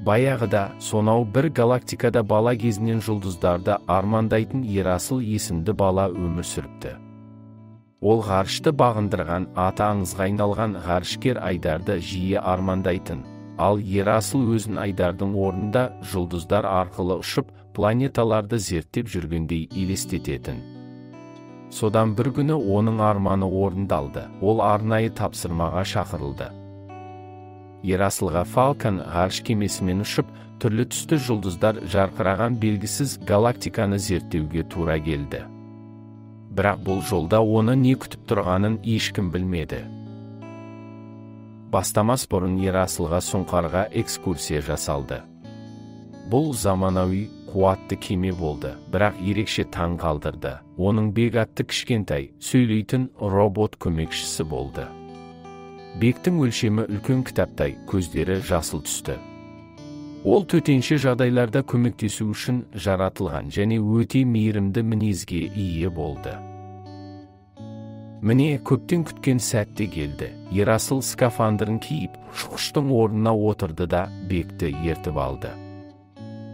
Баяғыда сонау бір галактикада бала кезінен жұлдыздарды армандайтын Ерасыл есімді бала өмір сүріпті. Ол ғарышты бағындырған, аты аңызға айналған ғарышкер Айдарды жиі армандайтын. Ал Ерасыл өзін Айдардың орнында жұлдыздар арқылы ұшып, планеталарды зерттеп жүргендей елестететін. Содан бір күні оның арманы орындалды. Ол арнайы тапсырмаға шақырылды. Ерасылға Фалкон ғарыш кемесімен ұшып, түрлі түсті жұлдыздар жарқыраған белгісіз галактиканы зерттеуге тура келді. Бірақ бұл жолда оны не күтіп тұрғанын ешкім білмеді. Бастамас бұрын Ерасылға Сұңқарға экскурсия жасалды. Бұл заманауи қуатты кеме болды, бірақ ерекше таң қалдырды. Оның Бек атты кішкентай, сөйлейтін робот көмекшісі болды. Бектің өлшемі үлкен кітаптай, көздері жасыл түсті. Ол төтенше жағдайларда көмектесу үшін жаратылған және өте мейірімді мінезге ие болды. Міне, көптен күткен сәт те келді. Ерасыл скафандрын киіп, ұшқыштың орнына отырды да Бекті ертіп алды.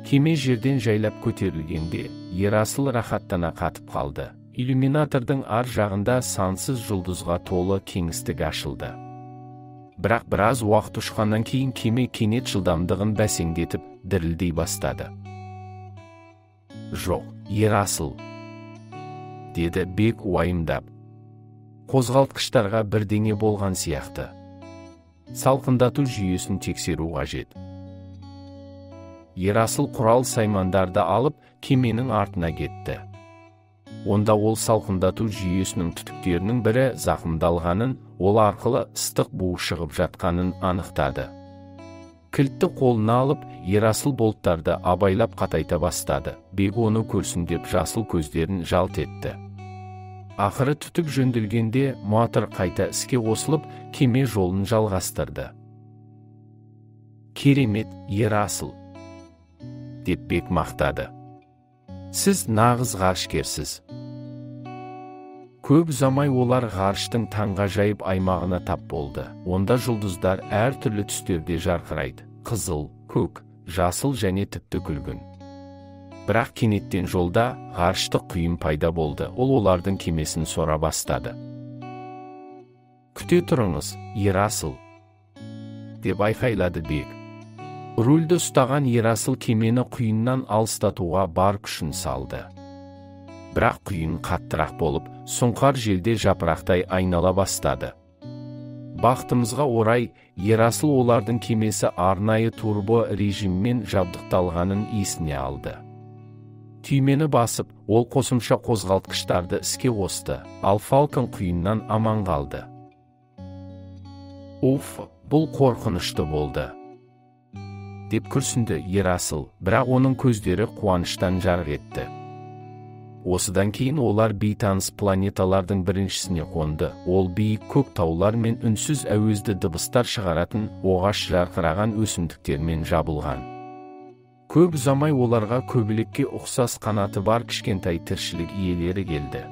Кеме жерден жайлап көтерілгенде, Ерасыл рахаттана қатып қалды. Иллюминатордың ар жағында сансыз жұлдызға толы кеңістік ашылды. Бірақ біраз уақыт ұшқаннан кейін кеме кенет жылдамдығын бәсеңдетіп, дірілдей бастады. «Жоқ, Ерасыл», деді Бек уайымдап. Қозғалтқыштарға бірдеңе болған сияқты. Салқындату жүйесін тексеру қажет. Ерасыл құрал саймандарды алып, кеменің артына кетті. Онда ол салқындату жүйесінің түтіктерінің бірі зақымдалғанын, ол арқылы ыстық буы шығып жатқанын анықтады. Кілтті қолына алып, Ерасыл болттарды абайлап қатайта бастады. Бек оны көрсін деп жасыл көздерін жалт етті. Ақыры түтік жөнделгенде мотор қайта іске қосылып, кеме жолын жалғастырды. «Керемет, Ерасыл», деп Бек мақтады. «Сіз нағыз ғарышкерсіз». Көп ұзамай олар ғарыштың таңғажайып аймағына тап болды. Онда жұлдыздар әр түрлі түстерде жарқырайды: қызыл, көк, жасыл және тіпті күлгін. Бірақ кенеттен жолда ғарыштық құйын пайда болды. Ол олардың кемесін сора бастады. «Күте тұрыңыз, Ерасыл», деп айқайлады Бек. Рульді ұстаған Ерасыл кемені құйыннан алыстатуға бар күшін салды. Бірақ құйын қаттырақ болып, сұңқар желде жапырақтай айнала бастады. Бақытымызға орай, Ерасыл олардың кемесі арнайы турбо режиммен жабдықталғанын есіне алды. Түймені басып, ол қосымша қозғалтқыштарды іске қосты, ал Фалкон құйыннан аман қалды. «Уф, бұл қорқынышты болды», деп күрсінді Ерасыл, бірақ оның көздері қуаныштан жарқ етті. Осыдан кейін олар бейтаныс планеталардың біріншісіне қонды. Ол биік көк таулар мен үнсіз әуезді дыбыстар шығаратын оғаш жарқыраған өсімдіктермен жабылған. Көп ұзамай оларға көбелекке ұқсас қанаты бар кішкентай тіршілік иелері келді.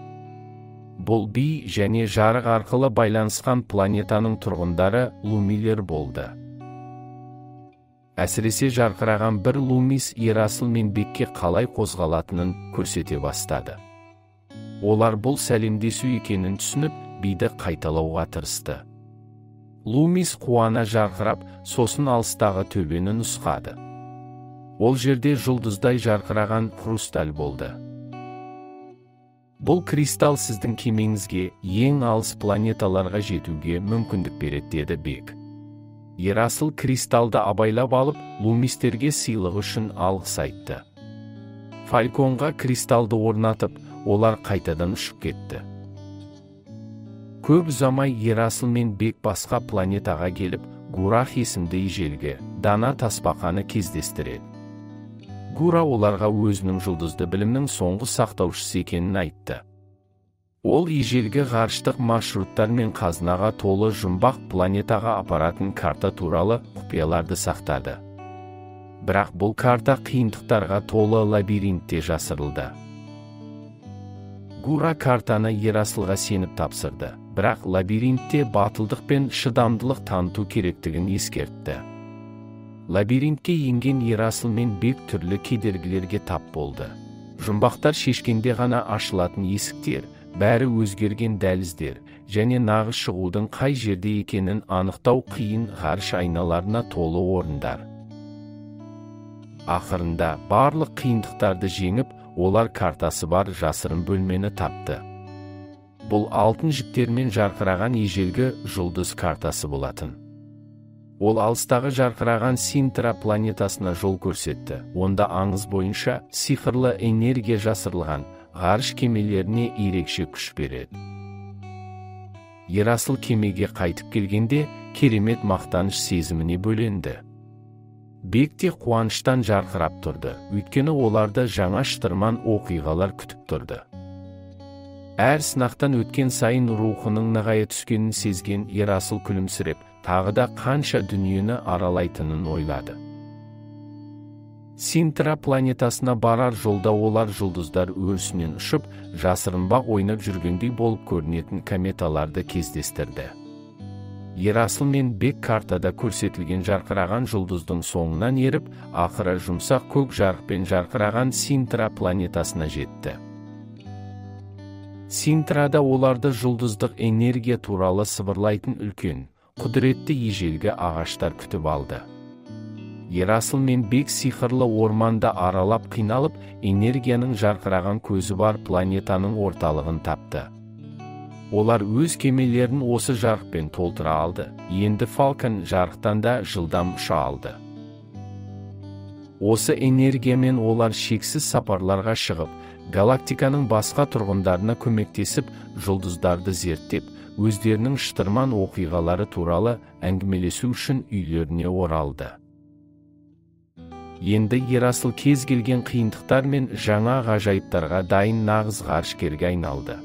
Бұл би және жарық арқылы байланысқан планетаның тұрғындары лумилер болды. Әсіресе жарқыраған бір лумис Ерасыл мен Бекке қалай қозғалатынын көрсете бастады. Олар бұл сәлемдесу екенін түсініп, биді қайталауға тырысты. Лумис қуана жарқырап, сосын алыстағы төбені нұсқады. Ол жерде жұлдыздай жарқыраған хрусталь болды. «Бұл кристалл сіздің кемеңізге ең алыс планеталарға жетуге мүмкіндік береді», деді Бек. Ерасыл кристалды абайлап алып, лумистерге сыйлығы үшін алғыс айтты. Фальконға кристалды орнатып, олар қайтадан ұшып кетті. Көп ұзамай Ерасыл мен Бек басқа планетаға келіп, Гурах есімді ежелгі дана тасбақаны кездестіреді. Гура оларға өзінің жұлдызды білімнің соңғы сақтаушысы екенін айтты. Ол ежелгі ғарыштық маршруттар мен қазынаға толы жұмбақ планетаға апаратын карта туралы құпияларды сақтады. Бірақ бұл карта қиындықтарға толы лабиринтте жасырылды. Гура картаны Ерасылға сеніп тапсырды, бірақ лабиринтте батылдық пен шыдамдылық таныту керектігін ескертті. Лабиринтке енген Ерасыл мен Бек түрлі кедергілерге тап болды. Жұмбақтар шешкенде ғана ашылатын есіктер, бәрі өзгерген дәліздер және нағыз шығудың қай жерде екенін анықтау қиын ғарыш айналарына толы орындар. Ақырында барлық қиындықтарды жеңіп, олар картасы бар жасырын бөлмені тапты. Бұл алтын жіптермен жарқыраған ежелгі жұлдыз картасы болатын. Ол алыстағы жарқыраған Синтра планетасына жол көрсетті. Онда аңыз бойынша сиқырлы энергия жасырылған ғарыш кемелеріне ерекше күш береді. Ерасыл кемеге қайтып келгенде керемет мақтаныш сезіміне бөленді. Бек те қуаныштан жарқырап тұрды, өйткені оларды жаңа шытырман оқиғалар күтіп тұрды. Әр сынақтан өткен сайын рухының нығая түскенін сезген Ерасыл күлімсіреп, тағы да қанша дүниені аралайтынын ойлады. Синтра планетасына барар жолда олар жұлдыздар өрісінен ұшып, жасырынбақ ойнап жүргендей болып көрінетін кометаларды кездестірді. Ерасыл мен Бек картада көрсетілген жарқыраған жұлдыздың соңынан еріп, ақыры жұмсақ көк жарықпен жарқыраған Синтра планетасына жетті. Синтрада оларды жұлдыздық энергия туралы сыбырлайтын үлкен, құдіретті ежелгі ағаштар күтіп алды. Ерасыл мен Бек сиқырлы орманда аралап қиналып, энергияның жарқыраған көзі бар планетаның орталығын тапты. Олар өз кемелерін осы жарықпен толтыра алды. Енді Фалкон жарықтан да жылдам ұша алды. Осы энергиямен олар шексіз сапарларға шығып, галактиканың басқа тұрғындарына көмектесіп, жұлдыздарды зерттеп, өздерінің шытырман оқиғалары туралы әңгімелесу үшін үйлеріне оралды. Енді Ерасыл кез келген қиындықтар мен жаңа ғажайыптарға дайын нағыз ғарышкерге айналды.